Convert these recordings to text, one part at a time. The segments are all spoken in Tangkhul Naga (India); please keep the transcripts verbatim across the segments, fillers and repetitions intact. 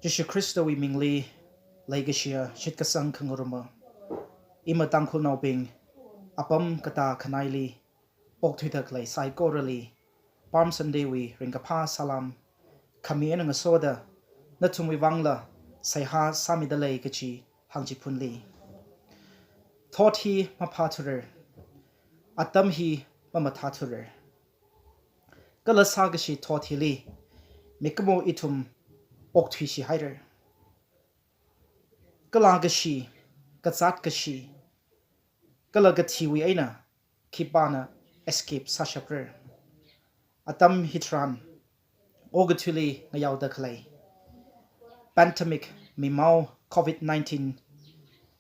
Jishu Khristawui mingli leikashiya shitkasang khangaruma. Ima Tangkhulnaobing apam katā khanaili okthuida khalei saikorali Palm Sunday wui ringkaphā salam khami eina ngasoda nathumwui vangla seihā sāmida lei kachi hāngchiphunli. Thot hi maphāthurer, atam hi mamathāthurer. Kala sākashi thot hili mikumo ithum okthuishihaira. Kala kashi, kazāt kashi, kala kathiwui eina khipāna escape sāshapra. Atam hitharan okathuili ngayaoda khalei pandemic mimao covid nineteen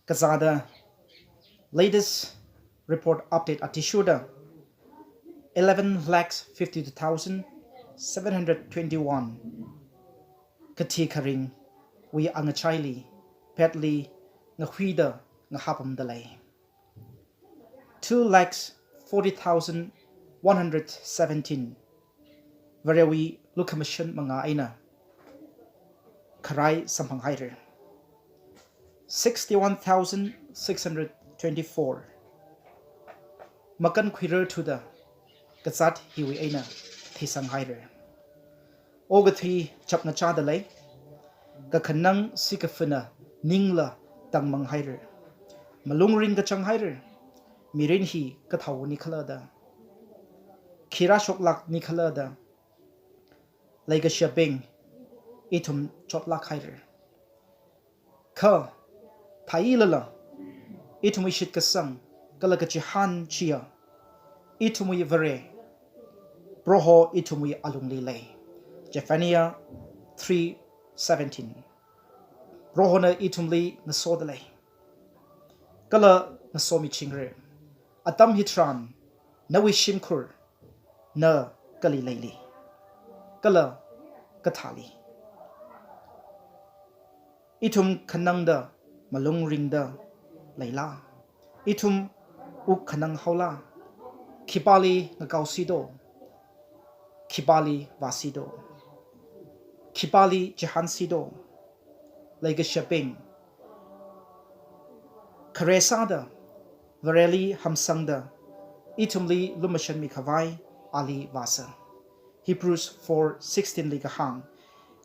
kazāda latest report update athishurda eleven lakhs fifty-two thousand seven hundred twenty-one kathi kharingwui angachaili phetli ngahuida ngahapamda lei. Two lakhs forty thousand one hundred seventeen Varewui lukhamashan manga eina kharai samphanghaira. Sixty-one thousand six hundred twenty-four makankhuirarthuda kazāt hiwui eina thisanghaira. Okathui chapngachāda lei, kakhanang sikaphana ningla tangmanghaira. Malung ringkachanghaira. Mirin hi kathāoni khala da, khi rāshoklākni khala da, leikashiyabing, ithum chotlākhaira. Kha, theilala, ithumwui shitkasang kala kachihān chiya ithumwui Vare, Proho ithumwui alungli lei. Zephaniah three seventeen. Prohona ithumli ngasoda lei. Kala ngasomichingra. Atam hitharan nawui shimkhur na kali leili, kala kathāli? Ithum khanangda malung ringda leila? Ithum wuk khanang haola? Khipāli ngakaosi do? Khipāli vāsi do? Khipāli chihānsi do? Leikashiyabing, khare sāda, Vareli hamsangda, ithumli lumashanmi khavai ali vāsa. Hebrews four sixteen li kahāng,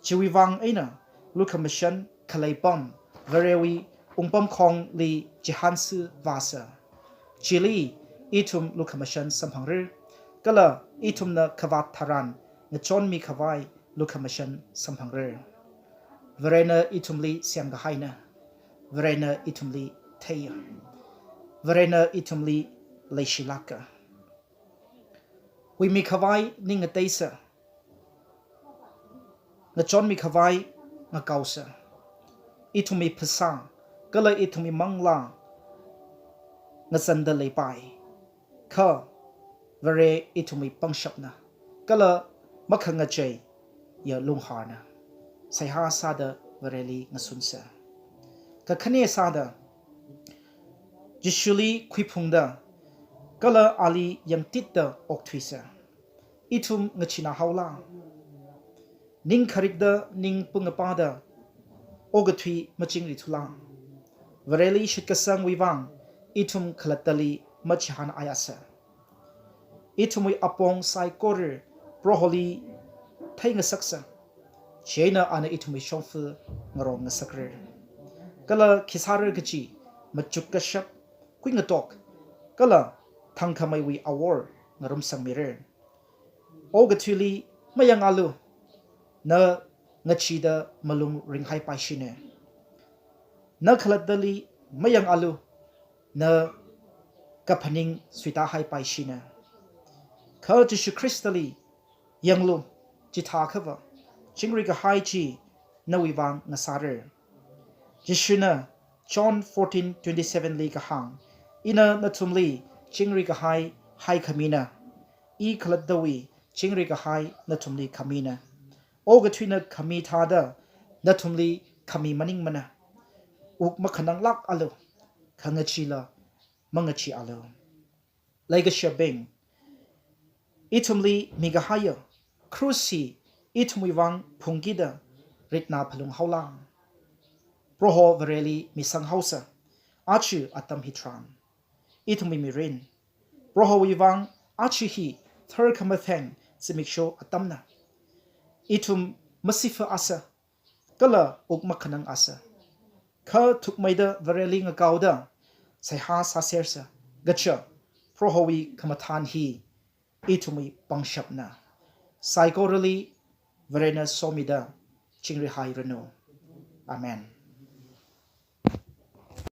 chiwui vang eina lukhamashan khalei pam Varewui wungpamkhongli chihānsi vāsa. Chili ithum lukhamashan samphangra, kala ithumna khavāt tharan ngachonmi khavai lukhamashan samphangra. Varena ithumli semkahaina. Varena ithumli theiya. Varena ithumli leishilāka. Huimi khavai ning ngateisa. Ngachonmi khavai ngakaosa. Ithumwui phasā kala ithumwui manglā ngazanda leipai. Kha Vare ithumwui pangshapna, kala makhangacheiya lungharna. Seihā sāda Vareli ngasunsa. Kakhane sāda, Jishuli khuiphungda, kala ali yangtitda okthuisa. Ithum ngachina haola? Ning kharikda, ning pungapāda okathui machingrithula? Vareli shitkasangwui vang ithum khalattali machihān aiasa. Ithumwui apong saikora Proholi theingasaksa. Chieina ana ithumwui shongfa ngarong ngasakra. Kala khi sāra kachi machuk kashap, khuingatok, kala thangkhameiwui awor ngarumsangmira. Okathuili mayangalu, na ngachida malung ringhaipaishina. Na khalattali mayangalu, na kaphaning suitahaipaishina. Kha Jishu Khristali yanglu, chithākhava chingri kahai chi nawui vang ngasāra. Jishuna John fourteen twenty-seven li kahāng, ina nathumli chingri kahai haikhamina. I khalattawui chingri kahai nathumli khamina. Okathuina khami thāda nathumli khami maningmana. Wuk makhananglākalu, khangachila mangacheealu. Leikashiyabing, ithumli mikahaiya krush hi ithumwui vang phungkida, ritna phalung haola. Proho Vareli misang haosa, aja atam hitharan. Ithumwui mirin, Prohowui vang aja hi tharkhamatheng zimiksho atamna. Ithum masifa asa, kala wuk makhanang asa. Kha thukmeida Vareli ngakaoda, seihā sāsersa, kaja Prohowui khamathān hi ithumwui pangshapna. Saikorali Varena somida chingri hairanu. Amen.